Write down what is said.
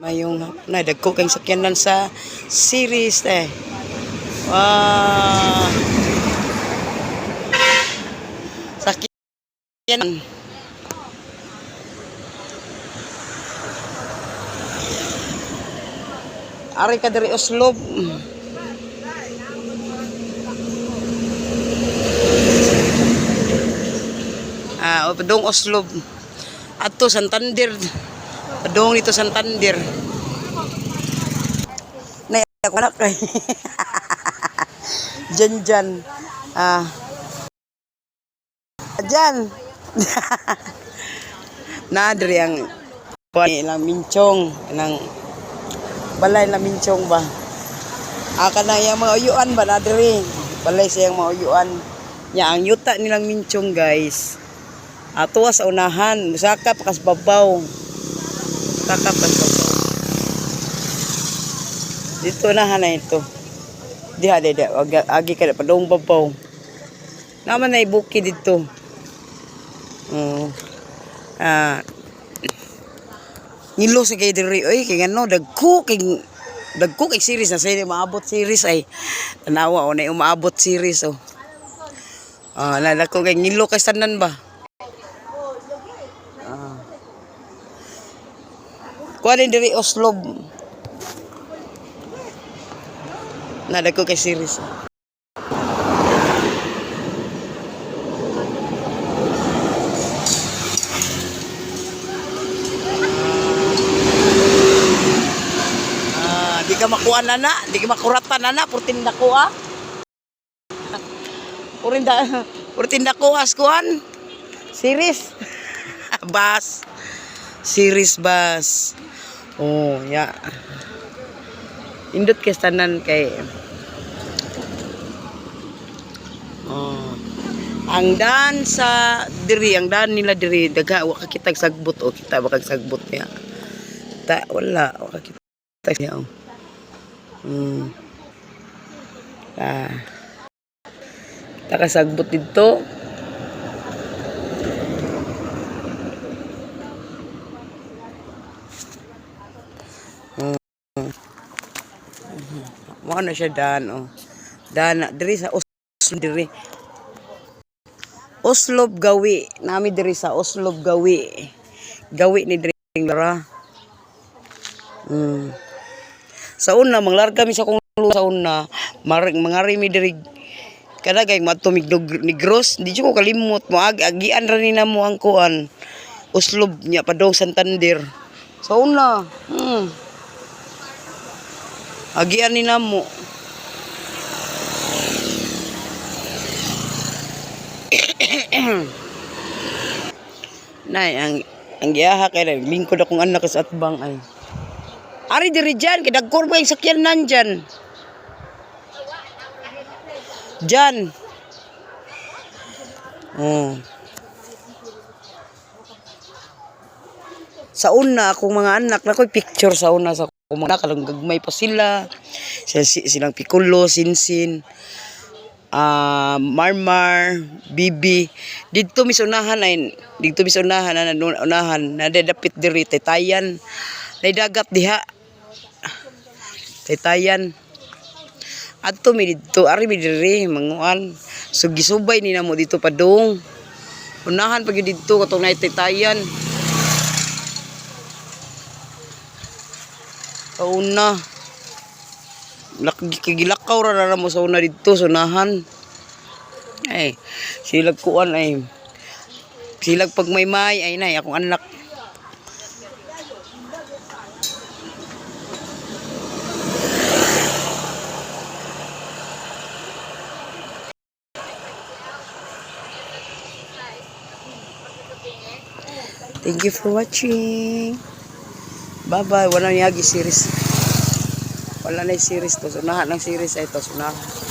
Mayong na dagko kay sakyanan sa series eh. Wow. Sakyanan. Ari ka diri Oslob. Ah, o padung Oslob. Adto Santander. Padung dito Santander. Nay ako na kay. Diyan diyan. Ah. Diyan. Na diri ang kuan ilang minchong ilang balay na minchong ba. Ah, kana iyang mga uyuan ba na diri. Balay sa iyang mga uyuan. Nya ang yuta nilang minchong, guys. Ato sa unahan, musaka pa kas babaw. Musaka pa kas babaw. Dito unahan na ito. Diha diha, agi, agi ka na padung babaw. Naman na bukid dito. Oo. Ah, ngilo sa kay diri oy, kay ngano dagko kay series na sa maabot series ay tanawa o na umaabot series oh. Ah, na dagko kay ngilo kay tanan ba. Ah. Kuha ni diri Oslob. Na dagko kay series. Ah, di ka makuha na na, di ka makuratan na na, purtin na kuha. Purtin na kuha, kuan. Series. Bus. Series bus. Oh, ya. Indot kay tanan kay. Oh. Ang daan sa diri, ang daan nila diri, daga wa ka kitag sagbot o kita wa kag sagbot niya. Ta wala wa ka kita niya. Oh. Ah. Takasagbot dito. Mo na siya daan oh. Daan na diri sa Oslo diri. Oslob Gawi. Nami diri sa Oslob Gawi. Gawi ni diri lara. Sa una manglarga mi sa akong luwa sa una, maring mangari mi diri kada kay matumig Negros, di jud ko kalimot mo ag agian ra ni namo ang kuan. Oslob nya padong Santander. Sa una. Agian ni namo. Nay, ang giyaha kay lingkod akong anak sa atbang ay. Ari diri dyan, kay dagko ba yung sakyanan dyan? Dyan. Oh. Sa una akong mga anak, nakoy picture sa una sa akong mga anak, kanang gagmay pa sila. Sila, silang Piccolo, Sinsin, ah, Marmar, Bibi. Didto mis unahan ay didto mis unahan na unahan na dapit diri taytayan. Nay dagat diha. Taytayan. Adto mi didto, ari mi diri manguan. So gisubay ni namo dito padung. Unahan pag yun didto katong nay taytayan. Sa una. Gilakaw ra ra mo sa una didto sa unahan. Ay, silag kuan ay. Silag pagmaymay ay nay akong anak. Thank you for watching. Bye-bye. Wala niyagi series. Wala na yung series to. Sunahan ng series ay to. Sunahan.